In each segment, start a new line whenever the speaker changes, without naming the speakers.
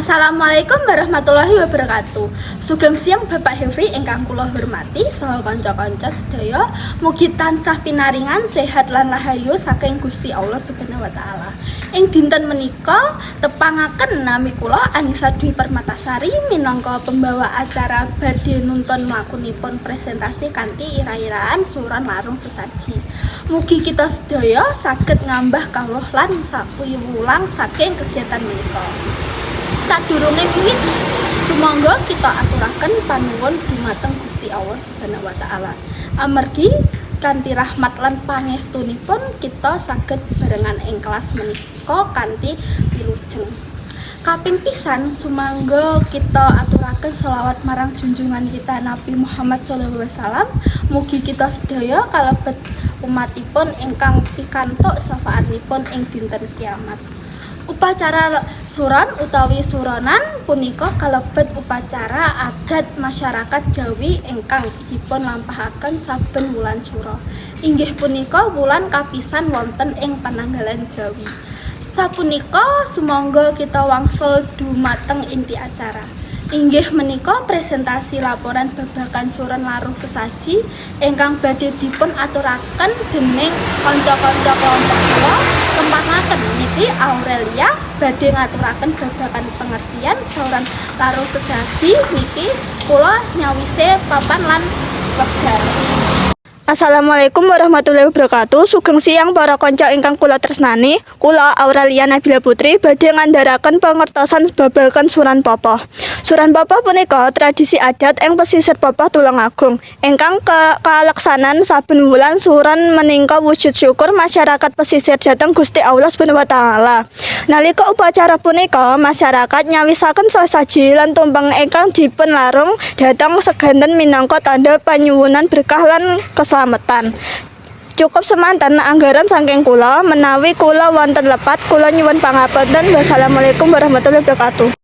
Assalamualaikum warahmatullahi wabarakatuh. Sugeng siang, Bapak Hefri ingkang kula hormati saha kanca-kanca sedaya. Mugi tansah pinaringan sehat lan rahayu saking Gusti Allah Subhanahu wa taala. Ing dinten menika tepangaken, nami kula Anissa Dwi Permatasari minangka pembawa acara badhe nuntun mlakunipun presentasi kanthi ira-iraan suran larung sesaji. Mugi kita sedaya saged ngambah kawruh lan sapiwulang saking kegiatan menika. Sadurunge wiwit, sumangga kita aturaken panuwun dumateng Gusti Allah Subhanahu wa taala. Amargi kanthi rahmat lan pangestunipun kita saged barengan ing kelas menika kanthi wilujeng. Kaping pisan, sumangga kita aturaken selawat marang junjungan kita Nabi Muhammad sallallahu alaihi wasallam. Mugi kita sedaya kalebet umatipun ingkang pikantuk syafaatipun ing dinten kiamat. Upacara suran utawi suronan punika kalebet upacara adat masyarakat Jawi ingkang dipun lampahaken saben wulan Sura. Inggih punika wulan kapisan wonten ing pananggalan Jawi. Sapunika sumangga kita wangsul dumateng inti acara. Inggih menika presentasi laporan babagan suran larung sesaji ingkang badhe dipun aturaken dening kanca-kanca kelompok kula. Tepangaken, niki Aurelia badhe ngaturaken babagan pengertian sauran larung sesaji. Niki kula nyawise papan lan wekdal.
Assalamualaikum warahmatullahi wabarakatuh. Sugeng siang, para kanca ingkang kula tresnani. Kula Aurelia Nabila Putri badhe ngandharaken pengertosan babagan Suran Popoh. Suran Popoh punika tradisi adat ing pesisir Popoh, Tulungagung, ingkang kalaksanan saben wulan Suran menika wujud syukur masyarakat pesisir dhateng Gusti Allah Subhanahu wa taala. Nalika upacara punika, masyarakat nyawisaken sesaji lan tumpeng ingkang dipun larung dhateng seganten minangka tanda panyuwunan berkah lan keselamatan. Cukup semanten anggaran saking kula, menawi kula wonten lepat kula nyuwun pangapunten. Wassalamualaikum warahmatullahi wabarakatuh.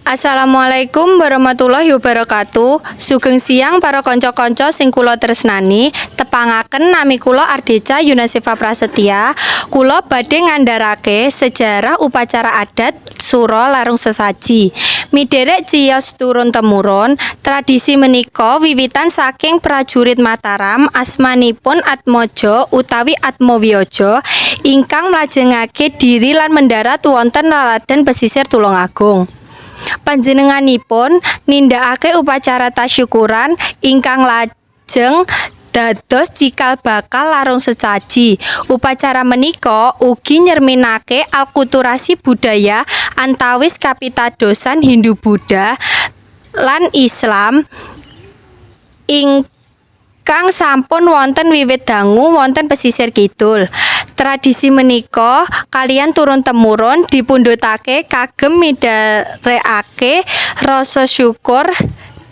Assalamualaikum warahmatullahi wabarakatuh. Sugeng siang, para kanca-kanca sing kula tresnani. Tepangaken, nami kula Ardeca Yunasifa Prasetya. Kula badhe ngandharake sejarah upacara adat Sura Larung Sesaji. Miderek ciyos turun temurun, tradisi menika wiwitan saking prajurit Mataram asmanipun Atmojo utawi Atmowiyojo ingkang mlajengake diri lan mendarat wonten laladan pesisir Tulungagung. Panjenenganipun nindakake upacara tasyukuran ingkang lajeng dados cikal bakal larung sesaji. Upacara menika ugi nyerminake alkulturasi budaya antawis kapitadosan Hindu Buddha lan Islam ingkang sampun wonten wiwit dangu wonten pesisir kidul. Tradisi menika kaliyan turun temurun dipundhutake kagem midharekake rasa syukur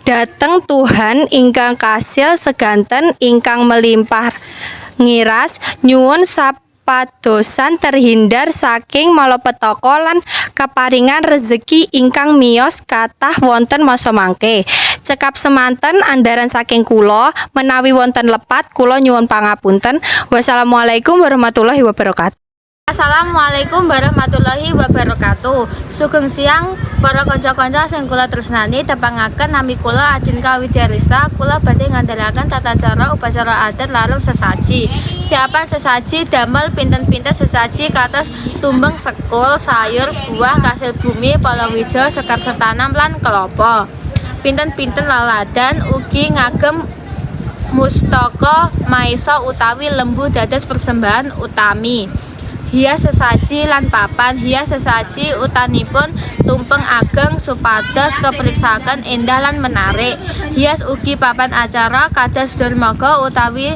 dhateng Tuhan ingkang kasil seganten ingkang melimpah ngiras, nyuwun supadosan terhindar saking malapetaka lan kaparingan rejeki ingkang miyos kathah wonten masa mangke. Cekap semanten andharan saking kula, menawi wonten lepat kula nyuwun pangapunten. Wassalamualaikum warahmatullahi wabarakatuh.
Assalamualaikum warahmatullahi wabarakatuh. Sugeng siang, para kanca-kanca sing kula tresnani. Tepangaken, nami kula Adinka Widyarista. Kula badhe ngandharaken tata cara upacara adat larung sesaji. Siapan sesaji damel pinten-pinten sesaji kados tumbeng sekul, sayur, buah, kasil bumi, palawija, sekar setanam lan kelapa. Pinten-pinten laladan ugi ngagem mustaka maesa utawi lembu dados persembahan utami. Hias sesaji lan papan. Hias sesaji utanipun tumpeng ageng supados kepriksaken endah lan menarik. Hias ugi papan acara kados dermaga utawi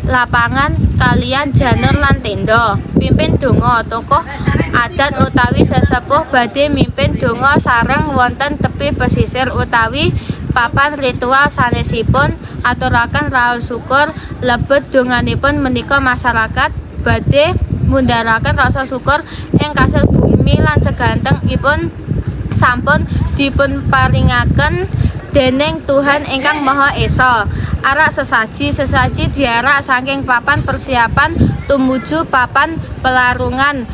lapangan kaliyan janur lan tenda. Pimpin donga. Tokoh adat utawi sesepuh badhe mimpin donga sareng wonten tepi pesisir utawi papan ritual sanesipun aturaken raos syukur. Lebet donganipun menika masyarakat badhe mundharaken rasa syukur ing kasil bumi lan seganten ipun sampun dipunparingaken dening Tuhan ingkang Maha Esa. Arak sesaji. Sesaji diarak saking papan persiapan tumuju papan pelarungan.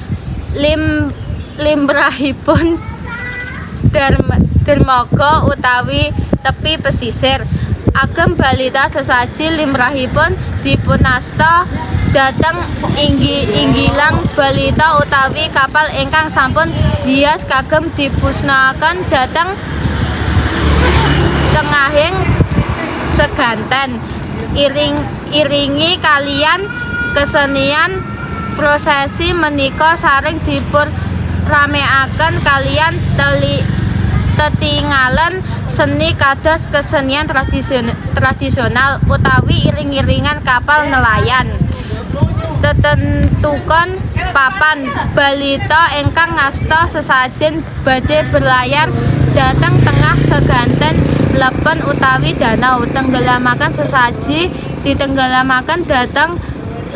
Limrahipun Dermaga utawi tepi pesisir. Agem balita sesaji limrahipun dipunasta dhateng inggilang balita utawi kapal ingkang sampun dias kagem dipusnaken dhateng tengahing seganten. Iring iringi kaliyan kesenian prosesi menika saring dipunramekaken kaliyan tetingalen seni kados kesenian tradisional utawi iring-iringan kapal nelayan. Tetentukon papan balita ingkang ngasta sesajen badhe berlayar dhateng tengah seganten, leben utawi danau. Tenggelamaken sesaji ditenggelamaken dhateng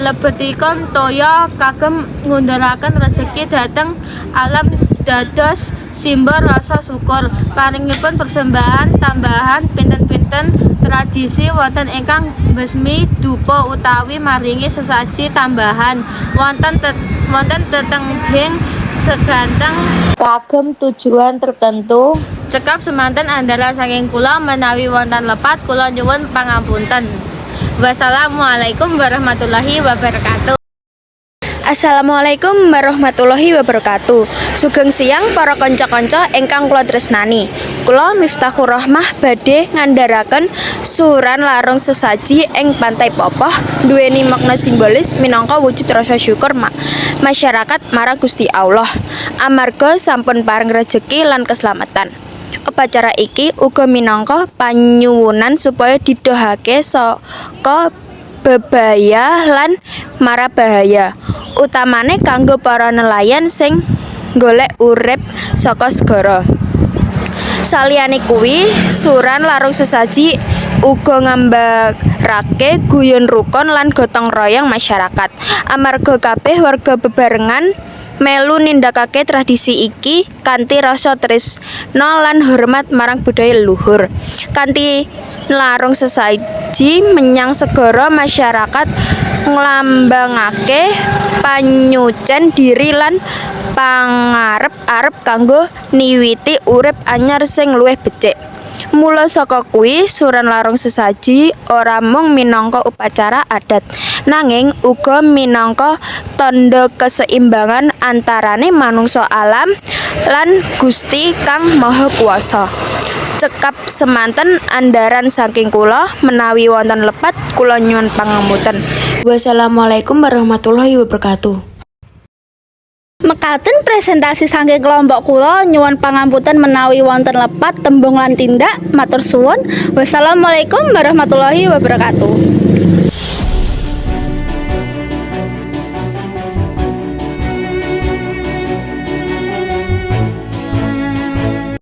lebetipun toya kagem ngunduraken rejeki dhateng alam dados simbol rasa syukur paringipun persembahan tambahan. Pinten-pinten tradisi wonten ingkang mbesmi dupa utawi maringi sesaji tambahan wonten tetengahing seganten kagem tujuan tertentu. Cekap semanten andaran saking kula, menawi wonten lepat kula nyuwun pangapunten. Wassalamualaikum warahmatullahi wabarakatuh.
Assalamualaikum warahmatullahi wabarakatuh. Sugeng siang para kanca-kanca ingkang kula tresnani. Kula Miftahur Rahmah badhe ngandharaken suran larung sesaji ing Pantai Popoh duweni makna simbolis minangka wujud rasa syukur masyarakat marang Gusti Allah amarga sampun paring rejeki lan keselamatan. Upacara iki uga minangka panyuwunan supaya didohake saka bebaya lan marabahaya, utamane kanggo para nelayan sing golek urip saka segara. Saliyane kuwi, suran larung sesaji uga nggambarake guyon rukun lan gotong royong masyarakat. Amarga kabeh warga bebarengan melu nindakake tradisi iki kanthi rasa tresna lan hormat marang budaya leluhur. Kanthi larung sesaji menyang segara, masyarakat nglambangake panyucen diri lan pangarep-arep kanggo niwiti urip anyar sing luwih becik. Mula saka kuwi, suran larung sesaji ora mung minangka upacara adat, nanging uga minangka tandha keseimbangan antarane manungsa, alam lan Gusti Kang Maha Kuwasa. Cekap semanten andharan saking kula, menawi wonten lepat kula nyuwun pangapunten.
Wassalamualaikum warahmatullahi wabarakatuh.
Mekaten presentasi saking kelompok kula, nyuwun pangapunten menawi wonten lepat tembung lan tindak. Matur suwun. Wassalamualaikum warahmatullahi wabarakatuh.